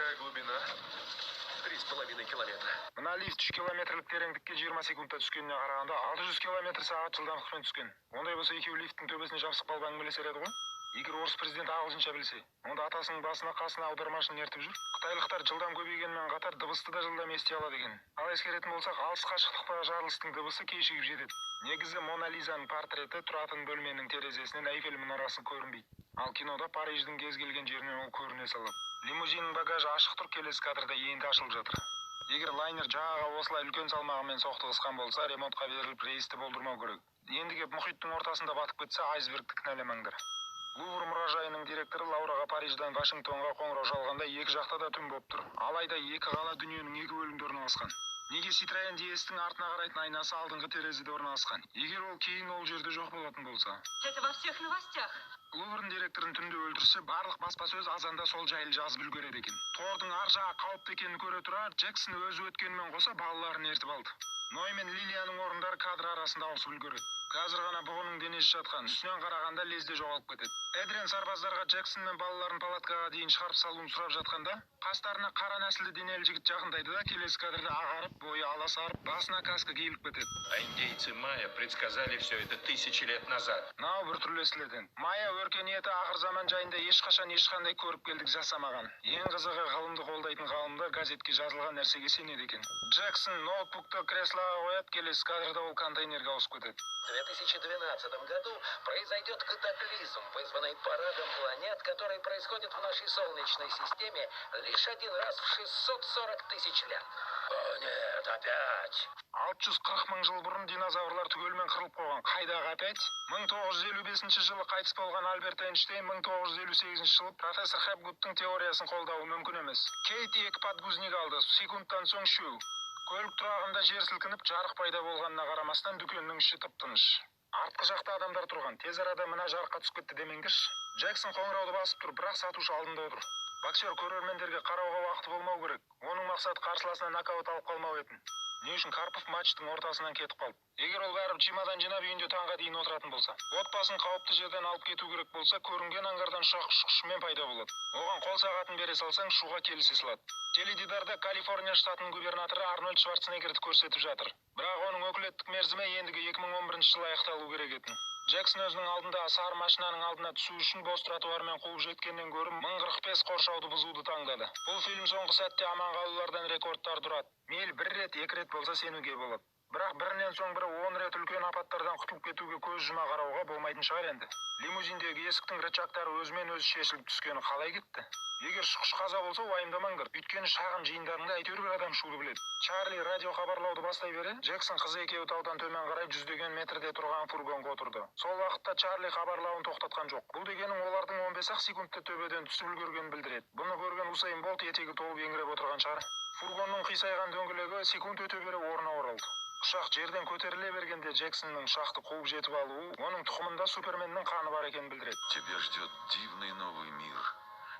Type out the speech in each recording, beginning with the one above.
Какая глубина? 3,5 километра. Мына лифт 3 километрлік тереңдікке 20 секундта түскеніне қарағанда, 600 километр сағат жылдамдықпен түскен. Ондай болса, екеуі лифттің төбесіне жабысып қалып, әңгімелесер еді ғой. Егер орыс президенті ағылшынша білсе, онда атасының басына қасына аудармашыны ертіп жүр. Қытайлықтар жылдам көбейгенімен қатар дыбысты да жылдам ести алады екен. Ал ескеретін болсақ, алыс қашықтықтағы жарылыстың дыбысы кешігіп жетеді. Негізі Мона Лизаның портреті тұратын бөлменің терезесінен Эйфель мұнарасы көрінбейді. Ал кинода Париждің кез келген жерінен ол көріне салады. Лимузиннің багажы ашық тұр, келесі кадрда енді ашылып жатыр. Егер лайнер жағаға осылай үлкен салмағымен соқтығысқан болса, ремонтқа беріліп, рейсті болдырмау керек. Енді кеп мұхиттың ортасында батып кетсе, айсбергті кінәламаңдар. Лувр мұражайының директоры Лаураға Париждан Вашингтонға қоңырау шалғанда, екі жақта да түн болып тұр. Алайда екі қала дүниенің екі бөлігінде орналасқан. Неге Citroen DS-тің артына қарайтын айнасы алдыңғы терезеде орналасқан, егер ол кейін ол жерде жоқ болатын болса? Это во всех новостях. Луврдың директорын түнде өлтірсе, барлық баспасөз азанда сол жайлы жазып үлгереді екен. Тордың ар жағы қауіпті екенін көре тұра, Джексон өзі өткенімен қоса балаларын ертіп алды. Ной мен Лилияның орындары кадр арасында ауысып үлгереді. Қазір ғана бұғының денесі жатқан, үстінен қарағанда лезде жоғалып кетеді. Эдрен сарбаздарға Джексон мен балаларын палаткаға дейін шығарып салуын сұрап жатқанда, қастарына қара нәсілді денелі жігіт жақындайды да, келесі кадрда ағарып, бойы аласарып, басына каска киіліп кетеді. А индейцы майя предсказали все это тысячи лет назад. Мынау біртүрлі естілетін. Майя өркениеті ақыр заман жайында ешқашан ешқандай көріпкелдік жасамаған. Ең қызығы, ғылымды қолдайтын ғалымдар газетке жазылған нәрсеге сенеді екен. Джексон ноутбукты креслоға қояды, келесі кадрда ол контейнерге ауысып кетеді. В 2012 году произойдет катаклизм, вызванный парадом планет, который происходит в нашей Солнечной системе лишь один раз в 640 тысяч лет. О нет, опять! 640 мың жыл бұрын динозаврлар түгелімен қырылып қойған. Қайдағы опять? 1955 жылы қайтыс болған Альберт Эйнштейн 1958 жылы профессор Хэпгудтың теориясын қолдауы мүмкін емес. Кейт екі подгузник алды, секундтан соң үшеу. Көлік тұрағында жер сілкініп, жарық пайда болғанына қарамастан, дүкеннің іші тып тыныш. Артқы жақта адамдар тұрған. Тез арада мына жарыққа түсіп кетті демеңдерші. Джексон қоңырауды басып тұр, бірақ сатушы алдында отыр. Боксер көрермендерге қарауға уақыты болмау керек. Оның мақсаты қарсыласынан нокаут алып қалмау етін. Не үшін Карпов матчтың ортасынан кетіп қалды? Егер ол бәрі чемодан жинап, үйінде таңға дейін отыратын болса, отбасын қауіпті жерден алып кету керек болса, көрінген ангардан ұшақ ұшқышымен пайда болады. Оған қол сағатын бере салсаң, ұшуға келісе салады. Теледидарда Калифорния штатының губернаторы Арнольд Шварценеггерді көрсетіп жатыр. Бірақ оның өкілеттік мерзімі ендігі 2011 жылы аяқталу керек етін. Джексон өзінің алдында сары машинаның алдына түсу үшін бос тротуармен қуып жеткеннен гөрі 1045 қоршауды бұзуды таңдады. Бұл фильм соңғы сәтте аман қалулардан рекордтарды ұрады. Мейлі, бір рет, екі рет болса, сенуге болады. Бірақ бірінен соң бірі 10 рет үлкен апаттардан құтылып кетуге көз жұма қарауға болмайтын шығар енді. Лимузиндегі есіктің рычагтары өзімен өзі шешіліп түскені қалай кетті? Егер ұшқыш қаза болса, уайымдамаңдар. Өйткені шағын жиындарында әйтеуір бір адам ұшуды біледі. Чарли радио хабарлауды бастай бере, Джексон қызы екеуі таудан төмен қарай жүздеген метрде тұрған фургонға отырды. Сол уақытта Чарли хабарлауын тоқтатқан жоқ. Бұл дегенің олардың 15 ақ секундта төбеден түсіп үлгергенін білдіреді. Бұны көрген Усейн Болт етегі толып еңіреп отырған шығар. Фургонның қисайған дөңгелегі секунд өте бере орнына оралды. Ұшақ жерден көтеріле бергенде Джексонның ұшақты қуып жетіп алуы оның тұқымында Суперменнің қаны бар екенін білдіреді. Тебя ждет дивный новый мир,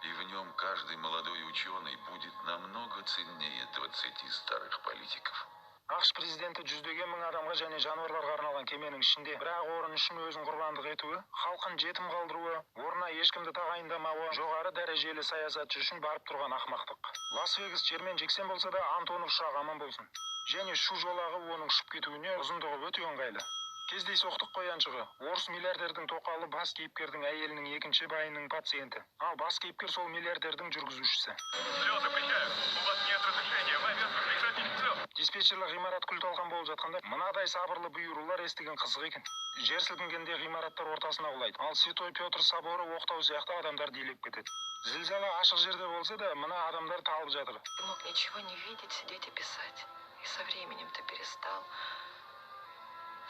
и в нем каждый молодой ученый будет намного ценнее 20 старых политиков. АҚШ президенті жүздеген мың адамға және жануарларға арналған кеменің ішінде бір-ақ орын үшін өзін құрбандық етуі, халқын жетім қалдыруы, орнына ешкімді тағайындамауы жоғары дәрежелі саясатшы үшін барып тұрған ақымақтық. Лас Вегас жермен жексен болса да, Антонов ұшағы аман болсын. Және ұшу жолағы оның ұшып кетуіне ұзындығы өте ыңғайлы. Кездейсоқтық қояншығы. Орыс миллиардердің тоқалы бас кейіпкердің әйелінің екінші байының пациенті. Ал бас кейіпкер сол миллиардердің жүргізушісі. Взлет запрещаю. У вас нет разрешения. Вы обязаны прекратить взлет. Диспетчерлік ғимарат күл талқан болып жатқанда, мынадай сабырлы бұйырулар естіген қызық екен. Жер сілкінгенде ғимараттар ортасына құлайды. Ал Святой Петр соборы оқтау сияқты адамдар илеп кетеді. Зілзала ашық жерде болса да, мына адамдар талып жатыр. Ты мог ничего не видеть, сидеть и писать. И со временем ты перестал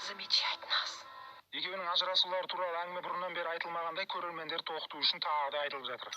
замечать нас. Екеуінің ажырасулары туралы әңгіме бұрыннан бері айтылмағандай, көрермендер тоқту үшін тағы да айтылып жатыр.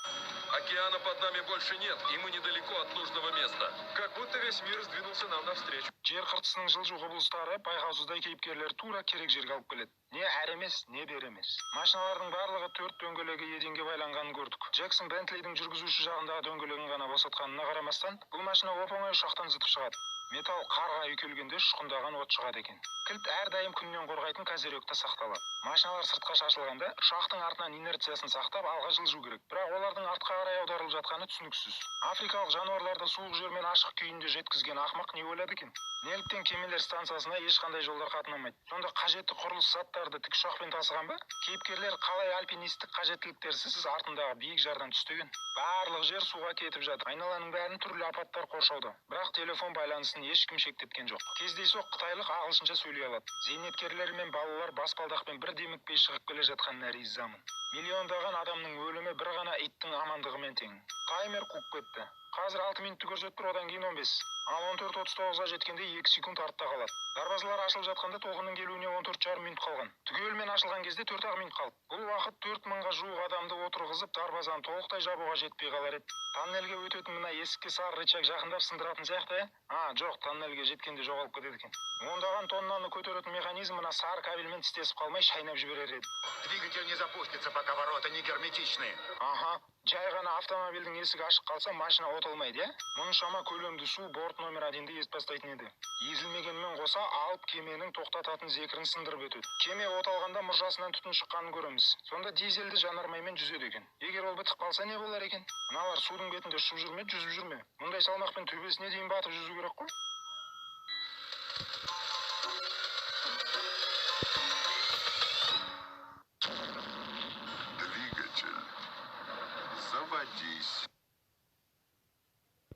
Океана под нами больше нет, и мы недалеко от нужного места. Как будто весь мир сдвинулся нам навстречу. Жер қыртысының жылжу құбылыстары байқаусызда кейіпкерлер тура керек жерге алып келеді. Не әрі емес, не бері емес. Машиналардың барлығы төрт дөңгелегі еденге байланғанын көрдік. Джексон Бентлидің жүргізуші жағындағы дөңгелегін ғана босатқанына қарамастан, бұл машина оп оңай ұшақтан зытып шығады. Металл қарға үйкелгенде ұшқындаған от шығады екен. Кілт әрдайым күннен қорғайтын козырёкта сақталады. Машиналар сыртқа шашылғанда ұшақтың артынан инерциясын сақтап алға жылжу керек. Бірақ олардың артқа қарай аударылып жатқаны түсініксіз. Африкалық жануарларды суық жермен ашық күйінде жеткізген ақымақ не ойлады екен? Неліктен кемелер станциясына ешқандай жолдар қатынамайды? Сонда қажетті құрылыс заттарды тікұшақпен тасыған ба? Кейіпкерлер қалай альпинистік қажеттіліктерсіз артындағы биік жардан түстеген? Барлық жер суға кетіп жатыр. Айналаның бәрін түрлі апаттар қоршауда. Бірақ телефон байланысын ешкім шектеткен жоқ. Кездейсоқ қытайлық ағылшынша сөйлей алады. Зейнеткерлер мен балалар баспалдақпен бір демікпей шығып келе жатқанына ризамын. Миллиондаған адамның өлімі бір ғана иттің амандығымен тең. Таймер қуып кетті. Қазір 6 минутты көрсетіп тұр, одан кейін 15. Ал 14:39-ға жеткенде 2 секунд артта қалады. Дарбазалар ашылып жатқанда толқынның келуіне 14,5 минут қалған. Түгелімен ашылған кезде 4-ақ минут қалды. Бұл уақыт 4000-ға жуық адамды отырғызып, дарбазаны толықтай жабуға жетпей қалар еді. Тоннельге өтетін мына есікке сары рычаг жақындап сындыратын сияқты, ә? А, жоқ, тоннельге жеткенде жоғалып кетеді екен. Ондаған тоннаны көтеретін механизм мына сары кабельмен тістесіп қалмай шайнап жіберер еді. Двигатель не запустится, пока ворота не герметичны. Аха, жай ғана автомобильдің есігі ашық қалса, машина от алмайды, иә? Мұншама көлемді су борт номер 1-ді езіп тастайтын еді. Езілмегенмен қоса алып кеменің тоқтататын зекірін сындырып өтеді. Кеме от алғанда мұржасынан түтін шыққанын көреміз. Сонда дизельді жанармаймен жүзеді екен. Егер ол бітіп қалса не болар екен? Мыналар судың бетінде ұшып жүр ме, жүзіп жүр ме? Мұндай салмақпен төбесіне дейін батып жүзу керек қой. Двигатель. Заводись.